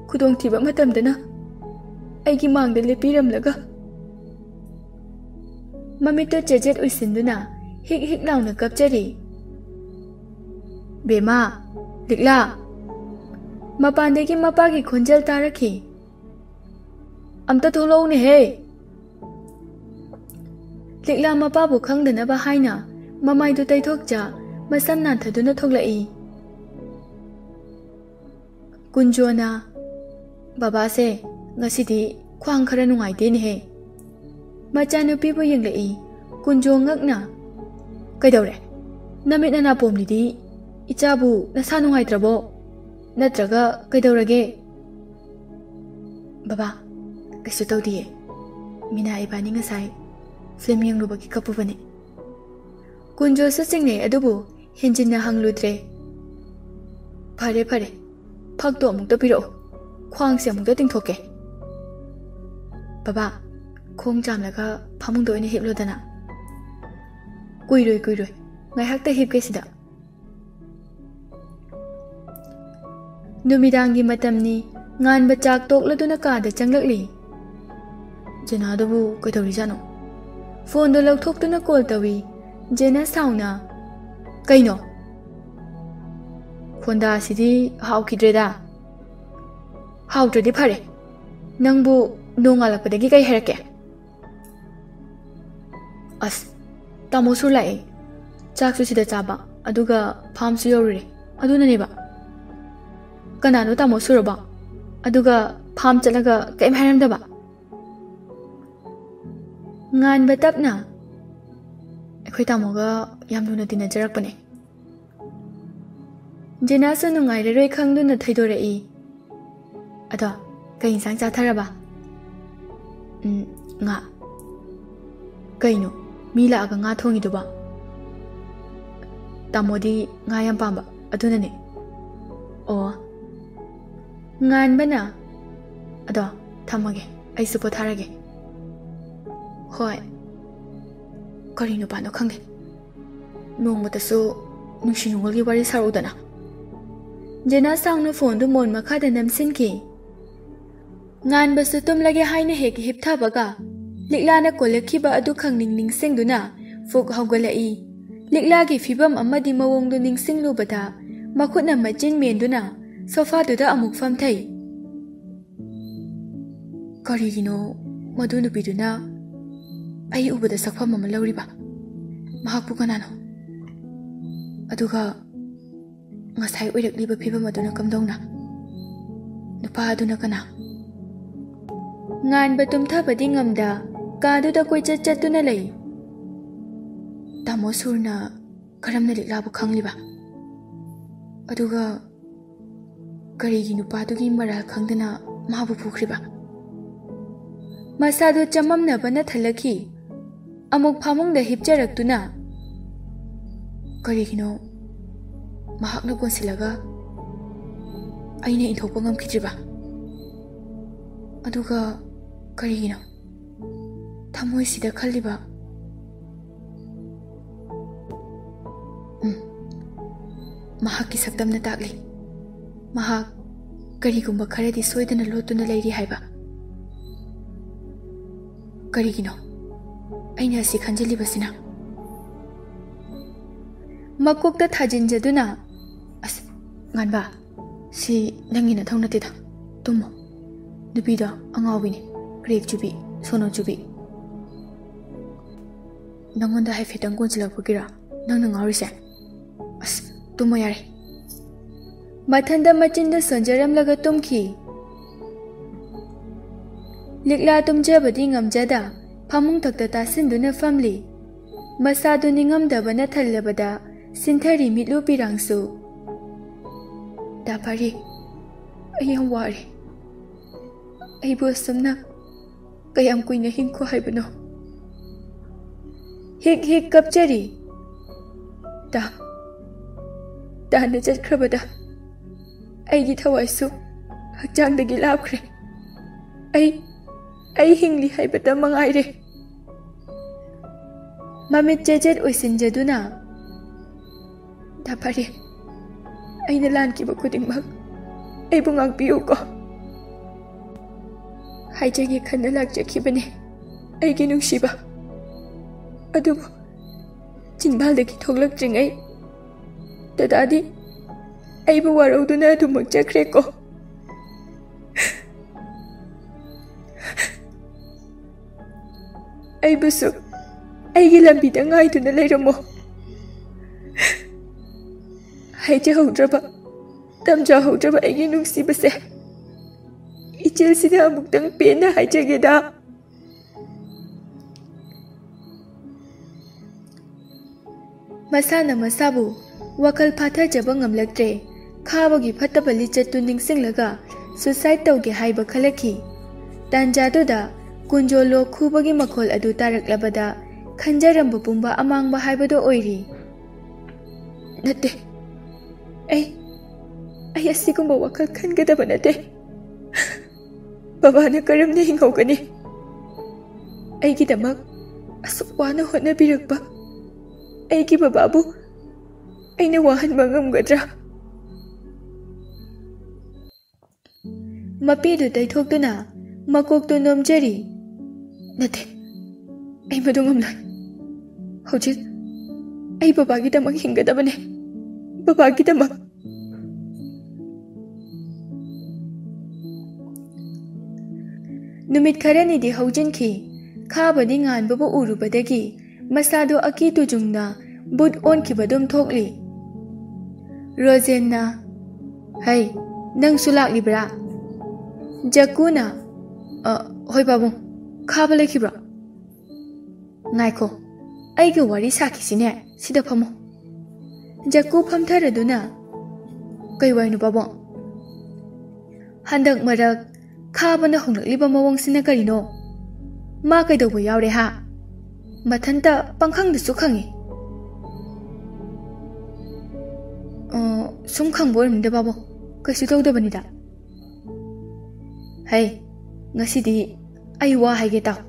ꯈꯨꯗꯣꯡꯊꯤꯕ ꯃꯇꯝꯗꯅ ꯑꯩꯒꯤ ꯃꯥꯡꯗ ꯂꯦꯞꯄꯤꯔꯝꯂꯒ꯫ ꯃꯃꯤꯠꯇꯨ ꯆꯦꯖꯦꯠ ꯎꯏꯁꯤꯟꯗꯨꯅ ꯍꯤꯛ ꯍꯤꯛ ꯂꯥꯎꯅ ꯀꯞꯆꯔꯤ꯫ "ꯕꯦꯃꯥ, ꯂꯤꯛꯂꯥ!" ꯃꯄꯥꯟꯗꯒꯤ ꯃꯄꯥꯒꯤ ꯈꯣꯟꯖꯦꯜ ꯇꯥꯔꯛꯈꯤ꯫ "ꯑꯝꯇ ꯊꯣꯛꯂꯛꯎꯅꯦꯍꯦ!" ꯂꯤꯛꯂꯥ ꯃꯄꯥꯕꯨ ꯈꯪꯗꯅꯕ ꯍꯥꯏꯅ ꯃꯃꯥꯏꯗꯨ ꯇꯩꯊꯣꯛꯆ ꯃꯁꯝ ꯅꯥꯟꯊꯗꯨꯅ ꯊꯣꯛꯂꯛꯏ꯫ ꯀꯨꯟꯖꯣꯅ, "ꯕꯕꯥꯁꯦ ꯉꯁꯤꯗꯤ ꯈ꯭ꯋꯥꯡ ꯈꯔ ꯅꯨꯡꯉꯥꯏꯇꯦꯅꯦꯍꯦ꯫" ꯃꯆꯥꯅꯨꯄꯤꯕꯨ ꯌꯦꯡꯂꯛꯏ꯫ ꯀꯨꯟꯖꯣ ꯉꯛꯅ, "ꯀꯩꯗꯧꯔꯦ? ꯅꯃꯤꯠ ꯅꯅꯥ ꯄꯣꯝꯂꯤꯗꯤ ꯏꯆꯥꯕꯨ ꯅꯁꯥ ꯅꯨꯡꯉꯥꯏꯇ꯭ꯔꯕꯣ? ꯅꯠꯇ꯭ꯔꯒ ꯀꯩꯗꯧꯔꯒꯦ?" "ꯕꯕꯥ, ꯀꯩꯁꯨ ꯇꯧꯗꯤꯌꯦ꯫ ꯃꯤꯅꯥ ꯏꯕꯥꯅꯤ ꯉꯁꯥꯏ ꯐꯤꯂꯝ ꯌꯦꯡꯂꯨꯕꯒꯤ ꯀꯞꯄꯨꯕꯅꯦ꯫" ꯀꯨꯟꯖꯣꯁꯨ ꯆꯤꯡꯅꯩ, ꯑꯗꯨꯕꯨ ꯍꯦꯟꯖꯤꯟꯅ ꯍꯪꯂꯨꯗ꯭ꯔꯦ꯫ "ꯐꯔꯦ, ꯐꯔꯦ꯫ ꯐꯛꯇꯣ ꯑꯃꯨꯛꯇ ꯄꯤꯔꯛꯑꯣ꯫ ꯈ꯭ꯋꯥꯡꯁꯦ ꯑꯃꯨꯛꯇ ꯇꯤꯡꯊꯣꯛꯀꯦ꯫" "ꯕꯕꯥ, ꯈꯣꯡ ꯆꯥꯝꯂꯒ ꯐꯃꯨꯡꯗ ꯑꯣꯏꯅ ꯍꯤꯞꯂꯣꯗꯅ꯫" "ꯀꯨꯏꯔꯣꯏ, ꯀꯨꯏꯔꯣꯏ꯫ ꯉꯥꯏꯍꯥꯛꯇ ꯍꯤꯞꯀꯦ ꯁꯤꯗ꯫" ꯅꯨꯃꯤꯗꯥꯡꯒꯤ ꯃꯇꯝꯅꯤ꯫ ꯉꯥꯟꯕ ꯆꯥꯛ ꯇꯣꯛꯂꯗꯨꯅ ꯀꯥꯗ ꯆꯪꯂꯛꯂꯤ꯫ ꯖꯦꯅꯥꯗꯨꯕꯨ ꯀꯩꯗꯧꯔꯤꯖꯥꯠꯅꯣ? ꯐꯣꯟꯗꯣ ꯂꯧꯊꯣꯛꯇꯨꯅ ꯀꯣꯜ ꯇꯧꯏ꯫ ꯖꯦꯅꯥ ꯁꯥꯎꯅ, "ꯀꯩꯅꯣ? ꯈꯣꯟꯗꯥꯁꯤꯗꯤ ꯍꯥꯎꯈꯤꯗ꯭ꯔꯦꯗ꯫" "ꯍꯥꯎꯇ꯭ꯔꯗꯤ ꯐꯔꯦ꯫ ꯅꯪꯕꯨ ꯅꯣꯡꯉꯥꯜꯂꯛꯄꯗꯒꯤ ꯀꯩ ꯍꯥꯏꯔꯛꯀꯦ?" "ꯑꯁ, ꯇꯥꯃꯣ ꯁꯨꯔ ꯂꯥꯛꯑꯦ꯫ ꯆꯥꯛꯁꯨ ꯁꯤꯗ ꯆꯥꯕ, ꯑꯗꯨꯒ ꯐꯥꯝꯁꯨ ꯌꯧꯔꯨꯔꯦ꯫ ꯑꯗꯨꯅꯅꯦꯕ꯫" "ꯀꯅꯥꯅꯣ ꯇꯥꯃꯣ ꯁꯨꯔꯕꯣ?" ꯑꯗꯨꯒ ꯐꯥꯝ ꯆꯠꯂꯒ ꯀꯔꯤꯝ ꯍꯥꯏꯔꯝꯗꯕ? ꯉꯥꯟꯕ ꯇꯞꯅ, "ꯑꯩꯈꯣꯏ ꯇꯥꯃꯣꯒ ꯌꯥꯝ ꯂꯨꯅ ꯇꯤꯟꯅꯖꯔꯛꯄꯅꯦ꯫ ꯖꯦꯅꯥꯁꯨ ꯅꯨꯡꯉꯥꯏꯔꯔꯣꯏ ꯈꯪꯗꯨꯅ ꯊꯩꯗꯣꯔꯛꯏ꯫ ꯑꯗꯣ ꯀꯩ ꯏꯟꯁꯥꯡ ꯆꯥꯊꯔꯕ?" "ꯎꯝ, ꯉꯥ꯫" "ꯀꯩꯅꯣ, ꯃꯤ ꯂꯥꯛꯑꯒ ꯉꯥ ꯊꯣꯡꯉꯤꯗꯨꯕꯣ?" "ꯇꯥꯃꯣꯗꯤ ꯉꯥ ꯌꯥꯝ ꯄꯥꯝꯕ, ꯑꯗꯨꯅꯅꯦ꯫" "ꯑꯣ꯫" ꯉꯥꯟꯕꯅ, "ꯑꯗꯣ ꯊꯝꯃꯒꯦ, ꯑꯩꯁꯨ ꯄꯣꯊꯥꯔꯒꯦ꯫" "ꯍꯣꯏ꯫" ꯀꯔꯤ ꯅꯨꯄꯥꯅꯣ ꯈꯪꯗꯦ, ꯅꯣꯡꯃꯇꯁꯨ ꯅꯨꯡꯁꯤ ꯅꯨꯡꯉꯣꯜꯒꯤ ꯋꯥꯔꯤ ꯁꯥꯔꯛꯎꯗꯅ꯫ ꯖꯦꯅꯥ ꯁꯥꯡꯅ ꯐꯣꯟꯗꯨ ꯃꯣꯟ ꯃꯈꯥꯗ ꯅꯝꯁꯤꯟꯈꯤ꯫ ꯉꯥꯟꯕꯁꯨ ꯇꯨꯝꯂꯒꯦ ꯍꯥꯏꯅ ꯍꯦꯛ ꯍꯤꯞꯊꯕꯒ, ꯂꯤꯛꯂꯥꯅ ꯀꯣꯜꯂꯛꯈꯤꯕ ꯑꯗꯨ ꯈꯪꯅꯤꯡ ꯅꯤꯡꯁꯤꯡꯗꯨꯅ ꯐꯨꯛ ꯍꯧꯒꯠꯂꯛꯏ꯫ ꯂꯤꯛꯂꯥꯒꯤ ꯐꯤꯕꯝ ꯑꯃꯗꯤ ꯃꯑꯣꯡꯗꯨ ꯅꯤꯡꯁꯤꯡꯂꯨꯕꯗ ꯃꯈꯨꯠꯅ ꯃꯆꯤꯟ ꯃꯦꯟꯗꯨꯅ ꯁꯣꯐꯥꯗꯨꯗ ꯑꯃꯨꯛ ꯐꯝꯊꯩ꯫ ꯀꯔꯤꯒꯤꯅꯣ ꯃꯗꯨ ꯅꯨꯄꯤꯗꯨꯅ ꯑꯩ ꯎꯕꯗ ꯁꯛꯐꯝ ꯑꯃ ꯂꯧꯔꯤꯕ? ꯃꯍꯥꯛꯄꯨ ꯀꯅꯥꯅꯣ? ꯑꯗꯨꯒ ꯉꯁꯥꯏ ꯑꯣꯏꯔꯛꯂꯤꯕ ꯐꯤꯕꯝ ꯑꯗꯨꯅ ꯀꯝꯗꯧꯅ? ꯅꯨꯄꯥ ꯑꯗꯨꯅ ꯀꯅꯥ? ꯉꯥꯟꯕ ꯇꯨꯝꯊꯕꯗꯤ ꯉꯝꯗ ꯀꯥꯗꯨꯗ ꯀꯣꯏꯆꯠ ꯆꯠꯇꯨꯅ ꯂꯩ꯫ ꯇꯥꯃꯣ ꯁꯨꯔꯅ ꯀꯔꯝꯅ ꯂꯤꯛꯂꯥꯕꯨ ꯈꯪꯂꯤꯕ? ꯑꯗꯨꯒ ꯀꯔꯤꯒꯤ ꯅꯨꯄꯥꯗꯨꯒꯤ ꯃꯔꯥꯜ ꯈꯪꯗꯅ ꯃꯥꯕꯨ ꯐꯨꯈ꯭ꯔꯤꯕ? ꯃꯁꯥꯗꯨ ꯆꯃꯝꯅꯕꯅ ꯊꯜꯂꯛꯈꯤ꯫ ꯑꯃꯨꯛ ꯐꯃꯨꯡꯗ ꯍꯤꯞꯆꯔꯛꯇꯨꯅ, ꯀꯔꯤꯒꯤꯅꯣ ꯃꯍꯥꯛꯅ ꯀꯣꯟꯁꯤꯜꯂꯒ ꯑꯩꯅ ꯏꯟꯊꯣꯛꯄ ꯉꯝꯈꯤꯗ꯭ꯔꯤꯕ? ꯑꯗꯨꯒ ꯀꯔꯤꯒꯤꯅꯣ ꯊꯃꯣꯏꯁꯤꯗ ꯈꯜꯂꯤꯕ? ꯎꯝ, ꯃꯍꯥꯛꯀꯤ ꯁꯛꯇꯝꯅ ꯇꯥꯛꯂꯤ꯫ ꯃꯍꯥꯛ ꯀꯔꯤꯒꯨꯝꯕ ꯈꯔꯗꯤ ꯁꯣꯏꯗꯅ ꯂꯣꯠꯇꯨꯅ ꯂꯩꯔꯤ ꯍꯥꯏꯕ꯫ ꯀꯔꯤꯒꯤꯅꯣ ꯑꯩꯅ ꯑꯁꯤ ꯈꯟꯖꯤꯜꯂꯤꯕꯁꯤꯅ? ꯃꯀꯣꯛꯇ ꯊꯥꯖꯤꯟꯖꯗꯨꯅ, "ꯑꯁ, ꯉꯥꯟꯕ, ꯁꯤ ꯅꯪꯒꯤ ꯅꯊꯧ ꯅꯠꯇꯦꯗ꯫ ꯇꯨꯝꯃꯣ꯫ ꯅꯨꯄꯤꯗꯣ ꯑꯉꯥꯎꯕꯤꯅꯤ꯫ ꯀ꯭ꯔꯦꯛ ꯆꯨꯕꯤ, ꯁꯣꯅꯣ ꯆꯨꯕꯤ꯫ ꯅꯪꯉꯣꯟꯗ ꯍꯥꯏꯐꯦꯠꯇꯪ ꯀꯣꯟꯁꯤꯜꯂꯛꯄꯒꯤꯔ ꯅꯪꯅ ꯉꯥꯎꯔꯤꯁꯦ? ꯑꯁ, ꯇꯨꯝꯃꯣ ꯌꯥꯔꯦ꯫" ꯃꯊꯟꯗ ꯃꯆꯤꯟꯗ ꯁꯣꯟꯖꯔꯝꯂꯒ ꯇꯨꯝꯈꯤ꯫ ꯂꯤꯛꯂꯥ ꯇꯨꯝꯖꯕꯗꯤ ꯉꯝꯖꯗ ꯐꯃꯨꯡ ꯊꯛꯇ ꯇꯥꯁꯤꯟꯗꯨꯅ ꯐꯝꯂꯤ꯫ ꯃꯁꯥꯗꯨ ꯅꯤꯡꯉꯝꯗꯕꯅ ꯊꯜꯂꯕꯗ ꯁꯤꯟꯊꯔꯤ ꯃꯤꯠꯂꯨ ꯄꯤꯔꯥꯡꯁꯨ꯫ "ꯗꯥ ꯐꯔꯦ, ꯑꯩ ꯌꯥꯝ ꯋꯥꯔꯦ꯫ ꯑꯩꯕꯨ ꯑꯁꯨꯝꯅ ꯀꯌꯥꯝ ꯀꯨꯏꯅ ꯍꯤꯡꯈꯣ ꯍꯥꯏꯕꯅꯣ?" ꯍꯤꯛ ꯍꯤꯛ ꯀꯞꯆꯔꯤ꯫ "ꯗꯥ, ꯗꯥꯅ ꯆꯠꯈ꯭ꯔꯕꯗ ꯑꯩꯒꯤ ꯊꯋꯥꯏꯁꯨ ꯍꯛꯆꯥꯡꯗꯒꯤ ꯂꯥꯞꯈ꯭ꯔꯦ꯫ ꯑꯩ, ꯑꯩ ꯍꯤꯡꯂꯤ ꯍꯥꯏꯕꯇ ꯃꯉꯥꯏꯔꯦ꯫" ꯃꯃꯤꯠ ꯆꯦꯖꯦꯠ ꯑꯣꯏꯁꯤꯟꯖꯗꯨꯅ, "ꯗꯥ ꯐꯔꯦ, ꯑꯩꯅ ꯂꯥꯟꯈꯤꯕ ꯈꯨꯗꯤꯡꯃꯛ ꯑꯩꯕꯨ ꯉꯥꯛꯄꯤꯌꯨꯀꯣ꯫ ꯍꯥꯏꯖꯒꯦ ꯈꯟꯅ ꯂꯥꯛꯆꯈꯤꯕꯅꯦ ꯑꯩꯒꯤ ꯅꯨꯡꯁꯤꯕ꯫ ꯑꯗꯨꯕꯨ ꯆꯤꯟꯕꯥꯜꯗꯒꯤ ꯊꯣꯛꯂꯛꯇ꯭ꯔꯤꯉꯩ ꯗꯗꯥꯗꯤ ꯑꯩꯕꯨ ꯋꯥꯔꯧꯗꯨꯅ ꯑꯗꯨꯃꯛ ꯆꯠꯈ꯭ꯔꯦꯀꯣ꯫ ꯑꯩꯕꯨꯁꯨ ꯑꯩꯒꯤ ꯂꯝꯕꯤꯗ ꯉꯥꯏꯗꯨꯅ ꯂꯩꯔꯝꯃꯣ꯫" ꯍꯥꯏꯖꯍꯧꯗ꯭ꯔꯕ, ꯇꯝꯖꯍꯧꯗ꯭ꯔꯕ ꯑꯩꯒꯤ ꯅꯨꯡꯁꯤꯕꯁꯦ, ꯏꯆꯦꯜꯁꯤꯗ ꯑꯃꯨꯛꯇꯪ ꯄꯦꯟꯅ ꯍꯥꯏꯖꯒꯦꯗ꯫ ꯃꯁꯥꯅ ꯃꯁꯥꯕꯨ ꯋꯥꯈꯜ ꯐꯥꯊꯖꯕ ꯉꯝꯂꯛꯇ꯭ꯔꯦ꯫ ꯈꯥꯕꯒꯤ ꯐꯠꯇꯕ ꯂꯤꯆꯠꯇꯨ ꯅꯤꯡꯁꯤꯡꯂꯒ suicide ꯇꯧꯒꯦ ꯍꯥꯏꯕ ꯈꯜꯂꯛꯈꯤ꯫ ꯇꯥꯟꯖꯥꯗꯨꯗ ꯀꯨꯟꯖꯣ ꯂꯣꯛ ꯈꯨꯕꯒꯤ ꯃꯈꯣꯜ ꯑꯗꯨ ꯇꯥꯔꯛꯂꯕꯗ ꯈꯟꯖꯔꯝꯕ ꯄꯨꯝꯕ ꯑꯃꯥꯡꯕ ꯍꯥꯏꯕꯗꯨ ꯑꯣꯏꯔꯤ꯫ "ꯅꯠꯇꯦ, ꯑꯩ, ꯑꯩ ꯑꯁꯤꯒꯨꯝꯕ ꯋꯥꯈꯜ ꯈꯟꯒꯗꯕ ꯅꯠꯇꯦ꯫ ꯕꯕꯥꯅ ꯀꯔꯝꯅ ꯍꯤꯡꯍꯧꯒꯅꯤ? ꯑꯩꯒꯤꯗꯃꯛ ꯑꯁꯨꯛ ꯋꯥꯅ ꯍꯣꯠꯅꯕꯤꯔꯛꯄ ꯑꯩꯒꯤ ꯕꯕꯥꯕꯨ ꯑꯩꯅ ꯋꯥꯍꯟꯕ ꯉꯝꯒꯗ꯭ꯔꯥ?" ꯃꯄꯤꯗꯨ ꯇꯩꯊꯣꯛꯇꯨꯅ ꯃꯀꯣꯛꯇꯨ ꯅꯣꯝꯖꯔꯤ꯫ "ꯅꯠꯇꯦ, ꯑꯩ ꯃꯗꯨ ꯉꯝꯂꯣꯏ꯫ ꯍꯧꯖꯤꯛ ꯑꯩ ꯕꯕꯥꯒꯤꯗꯃꯛ ꯍꯤꯡꯒꯗꯕꯅꯦ, ꯕꯕꯥꯒꯤꯗꯃꯛ꯫" ꯅꯨꯃꯤꯠ ꯈꯔꯅꯤꯗꯤ ꯍꯧꯖꯤꯟꯈꯤ꯫ ꯈꯥꯕꯗꯤ ꯉꯥꯟꯕꯕꯨ ꯎꯔꯨꯕꯗꯒꯤ ꯃꯁꯥꯗꯨ ꯑꯀꯤ ꯇꯨꯖꯨꯡꯅ ꯕꯨꯠ ꯑꯣꯟꯈꯤꯕꯗꯨꯝ ꯊꯣꯛꯂꯤ꯫ ꯔꯣꯖꯦꯟꯅ, "ꯍꯩ, ꯅꯪꯁꯨ ꯂꯥꯛꯂꯤꯕ꯭ꯔꯥ?" ꯖꯛꯀꯨꯅ, ꯑ, ꯍꯣꯏ ꯄꯥꯕꯨꯡ, ꯈꯥꯕ ꯂꯩꯈꯤꯕ꯭ꯔꯣ? ꯉꯥꯏꯈꯣ, ꯑꯩꯒ ꯋꯥꯔꯤ ꯁꯥꯈꯤꯁꯤꯅꯦ, ꯁꯤꯗ ꯐꯝꯃꯣ꯫ ꯖꯛꯀꯨ ꯐꯝꯊꯔꯗꯨꯅ, ꯀꯩ ꯋꯥꯏꯅꯣ ꯄꯥꯕꯨꯡ? ꯍꯟꯗꯛ ꯃꯔꯛ ꯈꯥꯕꯅ ꯍꯣꯡꯂꯛꯂꯤꯕ ꯃꯑꯣꯡꯁꯤꯅ ꯀꯔꯤꯅꯣ? ꯃꯥ ꯀꯩꯗꯧꯕ ꯌꯥꯎꯔꯦ ꯍꯥ? ꯃꯊꯟꯇ ꯄꯪꯈꯪꯗꯁꯨ ꯈꯪꯉꯤ꯫ ꯑ, ꯁꯨꯝ ꯈꯪꯕ ꯑꯣꯏꯔꯝꯅꯤꯗ ꯄꯥꯕꯨꯡ, ꯀꯩꯁꯨ ꯇꯧꯗꯕꯅꯤꯗ꯫ ꯍꯩ, ꯉꯁꯤꯗꯤ ꯑꯩ ꯋꯥ ꯍꯥꯏꯒꯦ ꯇꯥꯎ꯫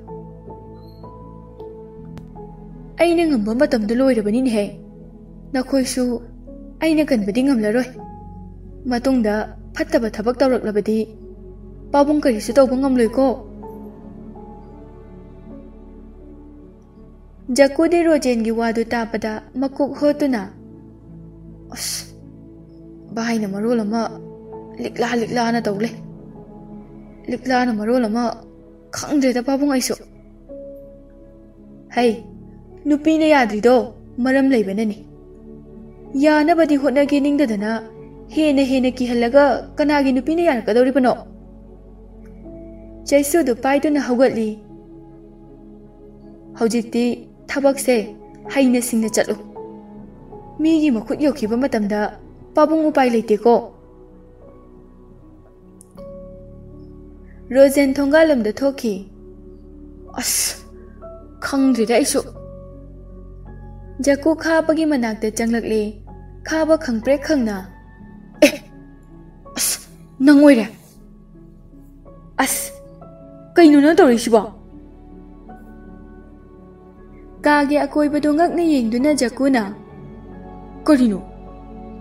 ꯑꯩꯅ ꯉꯝꯕ ꯃꯇꯝꯗ ꯂꯣꯏꯔꯕꯅꯤꯅꯦꯍꯦ꯫ ꯅꯈꯣꯏꯁꯨ ꯑꯩꯅ ꯀꯟꯕꯗꯤ ꯉꯝꯂꯔꯣꯏ꯫ ꯃꯇꯨꯡꯗ ꯐꯠꯇꯕ ꯊꯕꯛ ꯇꯧꯔꯛꯂꯕꯗꯤ ꯄꯥꯕꯨꯡ ꯀꯔꯤꯁꯨ ꯇꯧꯕ ꯉꯝꯂꯣꯏꯀꯣ꯫ ꯖꯀꯨꯗꯤ ꯔꯣꯖꯦꯟꯒꯤ ꯋꯥꯗꯨ ꯇꯥꯕꯗ ꯃꯀꯣꯛ ꯍꯣꯠꯇꯨꯅ, "ꯑꯁ, ꯚꯥꯏꯅ ꯃꯔꯣꯜ ꯑꯃ ꯂꯤꯛꯂꯥ ꯂꯤꯛꯂꯥꯅ ꯇꯧ ꯂꯩ꯫ ꯂꯤꯛꯂꯥꯅ ꯃꯔꯣꯜ ꯑꯃ, ꯈꯪꯗ꯭ꯔꯦꯗ ꯄꯥꯕꯨꯡ ꯑꯩꯁꯨ꯫" ꯍꯩ, ꯅꯨꯄꯤꯅ ꯌꯥꯗ꯭ꯔꯤꯗꯣ ꯃꯔꯝ ꯂꯩꯕꯅꯅꯤ꯫ ꯌꯥꯅꯕꯗꯤ ꯍꯣꯠꯅꯒꯦ ꯅꯤꯡꯗꯗꯅ ꯍꯦꯟꯅ ꯍꯦꯟꯅ ꯀꯤꯍꯜꯂꯒ ꯀꯅꯥꯒꯤ ꯅꯨꯄꯤꯅ ꯌꯥꯔꯛꯀꯗꯧꯔꯤꯕꯅꯣ? ꯆꯩꯁꯨꯗꯨ ꯄꯥꯏꯗꯨꯅ ꯍꯧꯒꯠꯂꯤ꯫ ꯍꯧꯖꯤꯛꯇꯤ ꯊꯕꯛꯁꯦ ꯍꯩꯅ ꯁꯤꯡꯅ ꯆꯠꯂꯨ꯫ ꯃꯤꯒꯤ ꯃꯈꯨꯠ ꯌꯧꯈꯤꯕ ꯃꯇꯝꯗ ꯄꯥꯕꯨꯡ ꯎꯄꯥꯏ ꯂꯩꯇꯦꯀꯣ꯫ ꯔꯣꯖꯦꯟ ꯊꯣꯡꯒꯥꯜꯂꯣꯝꯗ ꯊꯣꯛꯈꯤ꯫ "ꯑꯁ, ꯈꯪꯗ꯭ꯔꯤꯗ ꯑꯩꯁꯨ꯫" ꯖꯀꯨ ꯈꯥꯕꯒꯤ ꯃꯅꯥꯛꯇ ꯆꯪꯂꯛꯂꯦ꯫ ꯈꯥꯕ ꯈꯪꯄ꯭ꯔꯦꯛ ꯈꯪꯅ, "ꯑꯦ, ꯑꯁ, ꯅꯪ ꯑꯣꯏꯔꯦ꯫ ꯑꯁ, ꯀꯩꯅꯣ ꯅꯪ ꯇꯧꯔꯤꯁꯤꯕꯣ?" ꯀꯥꯒꯤ ꯑꯀꯣꯏꯕꯗꯨ ꯉꯛꯅ ꯌꯦꯡꯗꯨꯅ ꯖꯀꯨꯅ, "ꯀꯔꯤꯅꯣ?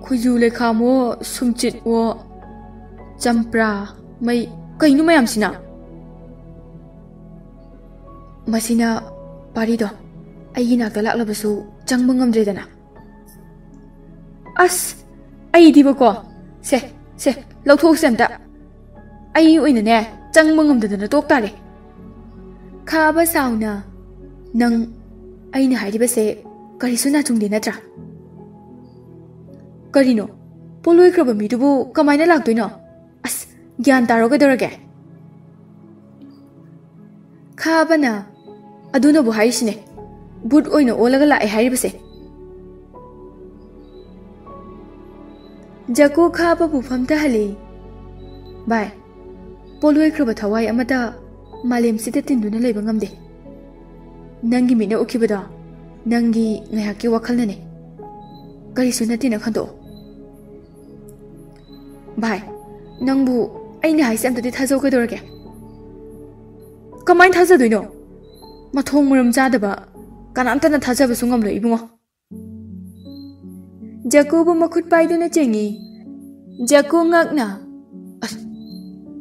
ꯈꯨꯖꯨ ꯂꯩꯈꯥꯝꯋꯣ, ꯁꯨꯝꯆꯤꯠꯋꯣ, ꯆꯝꯄ꯭ꯔꯥ, ꯃꯩ, ꯀꯩꯅꯣ ꯃꯌꯥꯝꯁꯤꯅ?" "ꯃꯁꯤꯅ ꯄꯥꯔꯤꯗꯣ ꯑꯩꯒꯤ ꯅꯥꯛꯇ ꯂꯥꯛꯂꯕꯁꯨ ꯆꯪꯕ ꯉꯝꯗ꯭ꯔꯦꯗꯅ꯫" "ꯑꯁ, ꯑꯩꯗꯤꯕꯀꯣ, ꯁꯦ, ꯁꯦ, ꯂꯧꯊꯣꯛꯁꯦ ꯑꯝꯇ꯫ ꯑꯩ ꯑꯣꯏꯅꯅꯦ ꯆꯪꯕ ꯉꯝꯗꯗꯅ ꯇꯣꯛ ꯇꯥꯔꯦ꯫" ꯈꯥꯕ ꯁꯥꯎꯅ, "ꯅꯪ ꯑꯩꯅ ꯍꯥꯏꯔꯤꯕꯁꯦ ꯀꯔꯤꯁꯨ ꯅꯥꯆꯨꯡꯗꯦ ꯅꯠꯇ꯭ꯔꯥ?" "ꯀꯔꯤꯅꯣ? ꯄꯣꯠꯂꯣꯏꯈ꯭ꯔꯕ ꯃꯤꯗꯨꯕꯨ ꯀꯃꯥꯏꯅ ꯂꯥꯛꯇꯣꯏꯅꯣ? ꯑꯁ, ꯒ꯭ꯌꯥꯟ ꯇꯥꯔꯣ ꯀꯩꯗꯧꯔꯒꯦ?" ꯈꯥꯕꯅ, "ꯑꯗꯨꯅꯕꯨ ꯍꯥꯏꯔꯤꯁꯤꯅꯦ, ꯕꯨꯠ ꯑꯣꯏꯅ ꯑꯣꯜꯂꯒ ꯂꯥꯛꯑꯦ ꯍꯥꯏꯔꯤꯕꯁꯦ"꯫ ꯖꯀꯨ ꯈꯥꯕꯕꯨ ꯐꯝꯊꯍꯜꯂꯤ꯫ "ꯚꯥꯏ, ꯄꯣꯠꯂꯣꯏꯈ꯭ꯔꯕ ꯊꯋꯥꯏ ꯑꯃꯠꯇ ꯃꯥꯂꯦꯝꯁꯤꯗ ꯇꯤꯟꯗꯨꯅ ꯂꯩꯕ ꯉꯝꯗꯦ꯫ ꯅꯪꯒꯤ ꯃꯤꯠꯅ ꯎꯈꯤꯕꯗꯣ ꯅꯪꯒꯤ ꯉꯥꯏꯍꯥꯛꯀꯤ ꯋꯥꯈꯜꯅꯅꯦ, ꯀꯔꯤꯁꯨ ꯅꯠꯇꯦꯅ ꯈꯟꯗꯣꯛꯑꯣ"꯫ "ꯚꯥꯏ, ꯅꯪꯕꯨ ꯑꯩꯅ ꯍꯥꯏꯁꯦ ꯑꯝꯇꯗꯤ ꯊꯥꯖꯧ ꯀꯩꯗꯧꯔꯒꯦ?" "ꯀꯃꯥꯏꯅ ꯊꯥꯖꯗꯣꯏꯅꯣ? ꯃꯊꯣꯡ ꯃꯔꯝ ꯆꯥꯗꯕ, ꯀꯅꯥꯝꯇꯅ ꯊꯥꯖꯕꯁꯨ ꯉꯝꯂꯣꯏ ꯏꯕꯨꯡꯉꯣ"꯫ ꯖꯀꯨꯕꯨ ꯃꯈꯨꯠ ꯄꯥꯏꯗꯨꯅ ꯆꯦꯡꯉꯤ꯫ ꯖꯀꯨ ꯉꯛꯅ, "ꯑꯁ,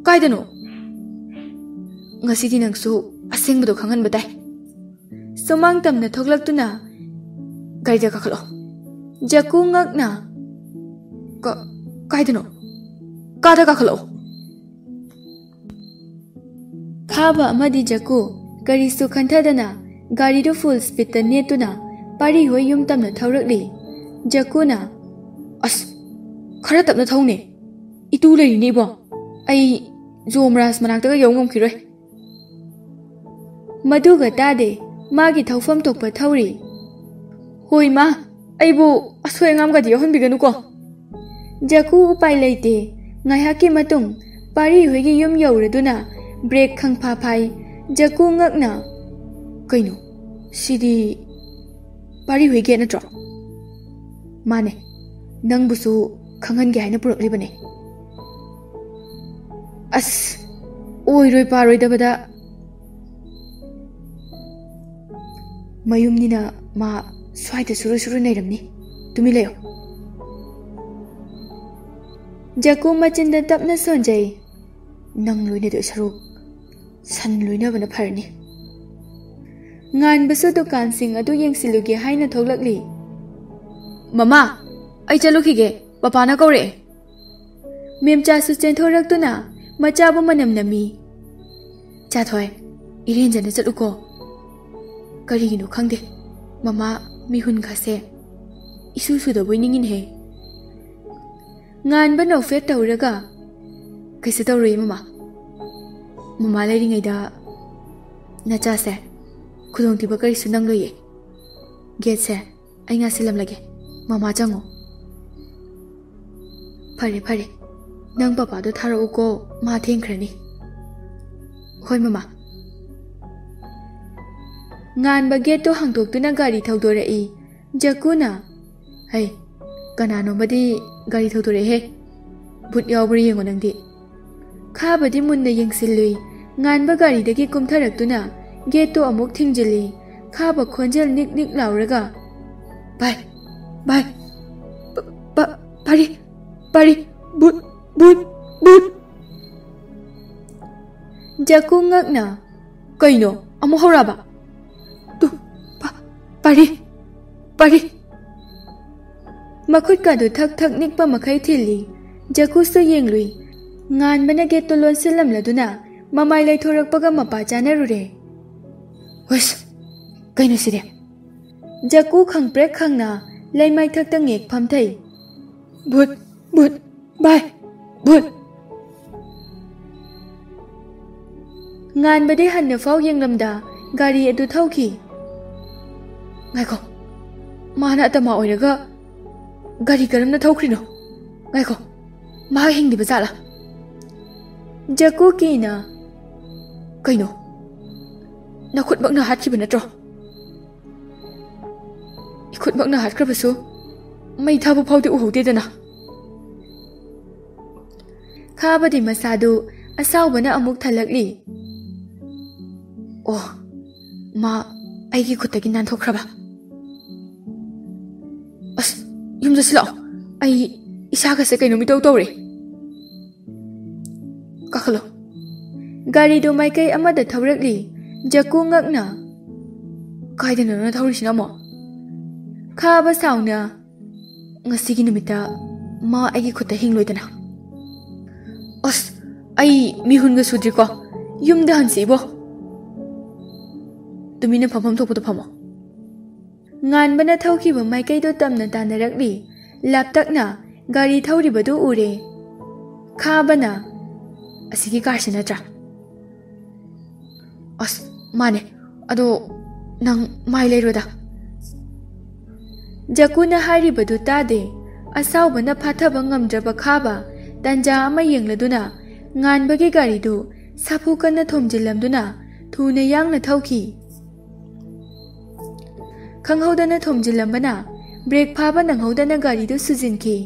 ꯀꯥꯏꯗꯅꯣ? ꯉꯁꯤꯗꯤ ꯅꯪꯁꯨ ꯑꯁꯦꯡꯕꯗꯣ ꯈꯪꯍꯟꯕ ꯇꯥꯏ"꯫ ꯁꯨꯃꯥꯡ ꯇꯝꯅ ꯊꯣꯛꯂꯛꯇꯨꯅ, "ꯒꯥꯔꯤꯗ ꯀꯥꯈꯠꯂꯛꯑꯣ"꯫ ꯖꯀꯨ ꯉꯛꯅ, "ꯀ-, ꯀꯥꯏꯗꯅꯣ? ꯀꯥꯗ ꯀꯥꯈꯠꯂꯛꯑꯣ"꯫ ꯈꯥꯕ ꯑꯃꯗꯤ ꯖꯀꯨ ꯀꯔꯤꯁꯨ ꯈꯟꯊꯗꯅ ꯒꯥꯔꯤꯗꯨ ꯐꯨꯜ ꯁ꯭ꯄꯤꯗꯇ ꯅꯦꯠꯇꯨꯅ ꯄꯥꯔꯤ ꯍꯣꯏ ꯌꯨꯝ ꯇꯝꯅ ꯊꯧꯔꯛꯂꯤ꯫ ꯖꯀꯨꯅ, "ꯑꯁ, ꯈꯔ ꯇꯞꯅ ꯊꯧꯅꯦ, ꯏꯇꯨ ꯂꯩꯔꯤꯅꯦ ꯏꯕꯣ, ꯑꯩ ꯖꯣꯃꯔꯥꯖ ꯃꯅꯥꯛꯇꯒ ꯌꯧ ꯉꯝꯈꯤꯔꯣꯏ"꯫ ꯃꯗꯨꯒ ꯇꯥꯗꯦ, ꯃꯥꯒꯤ ꯊꯧꯐꯝ ꯊꯣꯛꯄ ꯊꯧꯔꯤ꯫ "ꯍꯣꯏ ꯃꯥ, ꯑꯩꯕꯨ ꯑꯁꯣꯏ ꯑꯉꯥꯝꯒꯗꯤ ꯌꯥꯎꯍꯟꯕꯤꯒꯅꯨꯀꯣ"꯫ ꯖꯀꯨ ꯎꯄꯥꯏ ꯂꯩꯇꯦ꯫ ꯉꯥꯏꯍꯥꯛꯀꯤ ꯃꯇꯨꯡ ꯄꯥꯔꯤ ꯍꯣꯏꯒꯤ ꯌꯨꯝ ꯌꯧꯔꯗꯨꯅ ꯕ꯭ꯔꯦꯛ ꯈꯪꯐꯥ ꯐꯥꯏ꯫ ꯖꯀꯨ ꯉꯛꯅ, "ꯀꯩꯅꯣ, ꯁꯤꯗꯤ ꯄꯥꯔꯤ ꯍꯣꯏ ꯒꯦꯠ ꯅꯠꯇ꯭ꯔꯣ?" "ꯃꯥꯅꯦ, ꯅꯪꯕꯨꯁꯨ ꯈꯪꯍꯟꯒꯦ ꯍꯥꯏꯅ ꯄꯨꯔꯛꯂꯤꯕꯅꯦ"꯫ "ꯑꯁ, ꯑꯣꯏꯔꯣꯏ ꯄꯥꯔꯣꯏꯗꯕꯗ"꯫ "ꯃꯌꯨꯝꯅꯤꯅ ꯃꯥ ꯁ꯭ꯋꯥꯏꯗ ꯁꯨꯔꯨ ꯁꯨꯔꯨ ꯅꯩꯔꯝꯅꯤ꯫ ꯇꯨꯃꯤꯟ ꯂꯩꯌꯨ"꯫ ꯖꯀꯨ ꯃꯆꯤꯟꯗ ꯇꯞꯅ ꯁꯣꯟꯖꯩ꯫ "ꯅꯪ ꯂꯣꯏꯅꯗꯣꯏ ꯁꯔꯨꯛ ꯁꯟ ꯂꯣꯏꯅꯕꯅ ꯐꯔꯅꯤ"꯫ ꯉꯥꯟꯕꯁꯨ ꯗꯨꯀꯥꯟꯁꯤꯡ ꯑꯗꯨ ꯌꯦꯡꯁꯤꯜꯂꯨꯒꯦ ꯍꯥꯏꯅ ꯊꯣꯛꯂꯛꯂꯤ꯫ "ꯃꯃꯥ, ꯑꯩ ꯆꯠꯂꯨꯈꯤꯒꯦ, ꯄꯄꯥꯅ ꯀꯧꯔꯛꯑꯦ"꯫ ꯃꯦꯝꯆꯥꯁꯨ ꯆꯦꯟꯊꯣꯔꯛꯇꯨꯅ ꯃꯆꯥꯕꯨ ꯃꯅꯝ ꯅꯝꯃꯤ꯫ "ꯆꯥꯊꯣꯏ, ꯏꯔꯦꯟꯖꯅ ꯆꯠꯂꯨꯀꯣ꯫ ꯀꯔꯤꯒꯤꯅꯣ ꯈꯪꯗꯦ, ꯃꯃꯥ ꯃꯤꯍꯨꯟꯒꯁꯦ ꯏꯁꯨ ꯁꯨꯗꯕꯣꯏ ꯅꯤꯡꯉꯤꯅꯦꯍꯦ"꯫ ꯉꯥꯟꯕ ꯅꯣꯛꯐꯦꯠ ꯇꯧꯔꯒ, "ꯀꯩꯁꯨ ꯇꯧꯔꯣꯏ ꯃꯃꯥ꯫ ꯃꯃꯥ ꯂꯩꯔꯤꯉꯩꯗ ꯅꯆꯥꯁꯦ ꯈꯨꯗꯣꯡꯊꯤꯕ ꯀꯔꯤꯁꯨ ꯅꯪꯂꯣꯏꯌꯦ꯫ ꯒꯦꯠꯁꯦ ꯑꯩ ꯉꯥꯁꯤꯜꯂꯝꯂꯒꯦ꯫ ꯃꯃꯥ ꯆꯪꯉꯣ꯫ ꯐꯔꯦ ꯐꯔꯦ, ꯅꯪ ꯄꯄꯥꯗꯣ ꯊꯥꯔꯛꯎꯀꯣ, ꯃꯥ ꯊꯦꯡꯈ꯭ꯔꯅꯤ꯫ ꯍꯣꯏ ꯃꯃꯥ꯫ ꯉꯥꯟꯕ ꯒꯦꯠꯇꯣ ꯍꯥꯡꯗꯣꯛꯇꯨꯅ ꯒꯥꯔꯤ ꯊꯧꯗꯣꯔꯛꯏ꯫ ꯖꯀꯨꯅ, "ꯍꯩ, ꯀꯅꯥꯅꯣꯃꯗꯤ ꯒꯥꯔꯤ ꯊꯧꯗꯣꯔꯛꯑꯦꯍꯦ꯫ ꯚꯨꯠ ꯌꯥꯎꯕ꯭ꯔꯥ ꯌꯦꯡꯉꯣ ꯅꯪꯗꯤ꯫" ꯈꯥꯕꯗꯤ ꯃꯨꯟꯅ ꯌꯦꯡꯁꯤꯜꯂꯨꯏ꯫ ꯉꯥꯟꯕ ꯒꯥꯔꯤꯗꯒꯤ ꯀꯨꯝꯊꯔꯛꯇꯨꯅ ꯒꯦꯠꯇꯣ ꯑꯃꯨꯛ ꯊꯤꯡꯖꯤꯜꯂꯤ꯫ ꯈꯥꯕ ꯈꯣꯟꯖꯦꯜ ꯅꯤꯛ ꯅꯤꯛ ꯂꯥꯎꯔꯒ, "ꯚꯥꯏ, ꯚꯥꯏ, ꯄ-, ꯄ-, ꯄꯥꯔꯤ, ꯄꯥꯔꯤ, ꯚꯨꯠ, ꯚꯨꯠ, ꯚꯨꯠ!" ꯖꯀꯨ ꯉꯛꯅ, "ꯀꯩꯅꯣ, ꯑꯃꯨꯛ ꯍꯧꯔꯛꯑꯕ? ꯇꯨ, ꯄ-, ꯄꯥꯔꯤ, ꯄꯥꯔꯤ!" ꯃꯈꯨꯠꯀꯗꯨ ꯊꯛ ꯊꯛ ꯅꯤꯛꯄ ꯃꯈꯩ ꯊꯤꯜꯂꯤ꯫ ꯖꯀꯨꯁꯨ ꯌꯦꯡꯂꯨꯏ꯫ ꯉꯥꯟꯕꯅ ꯒꯦꯠꯇꯨ ꯂꯣꯟꯁꯤꯜꯂꯝꯂꯗꯨꯅ ꯃꯃꯥꯏ ꯂꯩꯊꯣꯔꯛꯄꯒ ꯃꯄꯥ ꯆꯥꯅꯔꯨꯔꯦ꯫ "ꯍꯨꯏꯁ, ꯀꯩꯅꯣ ꯁꯤꯗꯤ?" ꯖꯀꯨ ꯈꯪꯄ꯭ꯔꯦꯛ ꯈꯪꯅ ꯂꯩꯃꯥꯏꯊꯛꯇ ꯉꯦꯛ ꯐꯝꯊꯩ꯫ "ꯚꯨꯠ, ꯚꯨꯠ, ꯚꯥꯏ, ꯚꯨꯠ!" ꯉꯥꯟꯕꯗꯤ ꯍꯟꯅ ꯐꯥꯎ ꯌꯦꯡꯂꯝꯗ ꯒꯥꯔꯤ ꯑꯗꯨ ꯊꯧꯈꯤ꯫ "ꯉꯥꯏꯈꯣ, ꯃꯥꯅ ꯑꯇꯃꯥ ꯑꯣꯏꯔꯒ ꯒꯥꯔꯤ ꯀꯔꯝꯅ ꯊꯧꯈ꯭ꯔꯤꯅꯣ? ꯉꯥꯏꯈꯣ, ꯃꯍꯥꯛ ꯍꯤꯡꯂꯤꯕ ꯖꯥꯠꯂꯥ?" ꯖꯀꯨ ꯀꯤꯅ, "ꯀꯩꯅꯣ? ꯅꯈꯨꯠꯃꯛꯅ ꯍꯥꯠꯈꯤꯕ ꯅꯠꯇ꯭ꯔꯣ?" "ꯏꯈꯨꯠꯃꯛꯅ ꯍꯥꯠꯈ꯭ꯔꯕꯁꯨ ꯃꯩ ꯊꯥꯕ ꯐꯥꯎꯗꯤ ꯎꯍꯧꯗꯦꯗꯅ꯫" ꯈꯥꯕꯗꯤ ꯃꯁꯥꯗꯨ ꯑꯁꯥꯎꯕꯅ ꯑꯃꯨꯛ ꯊꯜꯂꯛꯂꯤ꯫ "ꯑꯣ, ꯃꯥ ꯑꯩꯒꯤ ꯈꯨꯠꯇꯒꯤ ꯅꯥꯟꯊꯣꯛꯈ꯭ꯔꯕ꯫ ꯑꯁ, ꯌꯨꯝ ꯆꯠꯁꯤ ꯂꯥꯛꯑꯣ꯫ ꯑꯩ ꯏꯁꯥꯒꯁꯦ ꯀꯩꯅꯣꯝ ꯏꯇꯧ ꯇꯧꯔꯦ꯫ ꯀꯥꯈꯠꯂꯣ꯫" ꯒꯥꯔꯤꯗꯨ ꯃꯥꯏꯀꯩ ꯑꯃꯗ ꯊꯧꯔꯛꯂꯤ꯫ ꯖꯀꯨ ꯉꯛꯅ, "ꯀꯥꯏꯗꯅꯣ ꯅꯪꯅ ꯊꯧꯔꯤꯁꯤꯅ ꯑꯃꯨꯛ?" ꯈꯥꯕ ꯁꯥꯎꯅ, "ꯉꯁꯤꯒꯤ ꯅꯨꯃꯤꯠꯇ ꯃꯥ ꯑꯩꯒꯤ ꯈꯨꯠꯇ ꯍꯤꯡꯂꯣꯏꯗꯅ꯫" "ꯑꯁ, ꯑꯩ ꯃꯤꯍꯨꯟꯒ ꯁꯨꯗ꯭ꯔꯤꯀꯣ꯫ ꯌꯨꯝꯗ ꯍꯟꯁꯤ ꯏꯕꯣ꯫ ꯇꯨꯃꯤꯟꯅ ꯐꯝꯐꯝ ꯊꯣꯛꯄꯗ ꯐꯝꯃꯣ꯫" ꯉꯥꯟꯕꯅ ꯊꯧꯈꯤꯕ ꯃꯥꯏꯀꯩꯗꯨ ꯇꯝꯅ ꯇꯥꯟꯅꯔꯛꯂꯤ꯫ ꯂꯥꯞꯇꯛꯅ ꯒꯥꯔꯤ ꯊꯧꯔꯤꯕꯗꯨ ꯎꯔꯦ꯫ ꯈꯥꯕꯅ, "ꯑꯁꯤꯒꯤ ꯀꯥꯔꯁꯤ ꯅꯠꯇ꯭ꯔꯥ?" "ꯑꯁ, ꯃꯥꯅꯦ, ꯑꯗꯣ ꯅꯪ ꯃꯥꯏ ꯂꯩꯔꯣꯗ꯫ ꯖꯀꯨꯅ ꯍꯥꯏꯔꯤꯕꯗꯨ ꯇꯥꯗꯦ꯫ ꯑꯁꯥꯎꯕꯅ ꯐꯥꯊꯕ ꯉꯝꯗ꯭ꯔꯕ ꯈꯥꯕ ꯇꯟꯖꯥ ꯑꯃ ꯌꯦꯡꯂꯗꯨꯅ ꯉꯥꯟꯕꯒꯤ ꯒꯥꯔꯤꯗꯨ ꯁꯥꯐꯨ ꯀꯟꯅ ꯊꯣꯝꯖꯤꯜꯂꯝꯗꯨꯅ ꯊꯨꯅ ꯌꯥꯡꯅ ꯊꯧꯈꯤ꯫ ꯈꯪꯍꯧꯗꯅ ꯊꯣꯝꯖꯤꯜꯂꯝꯕꯅ ꯕ꯭ꯔꯦꯛ ꯐꯥꯕ ꯅꯪꯍꯧꯗꯅ ꯒꯥꯔꯤꯗꯨ ꯁꯨꯖꯤꯟꯈꯤ꯫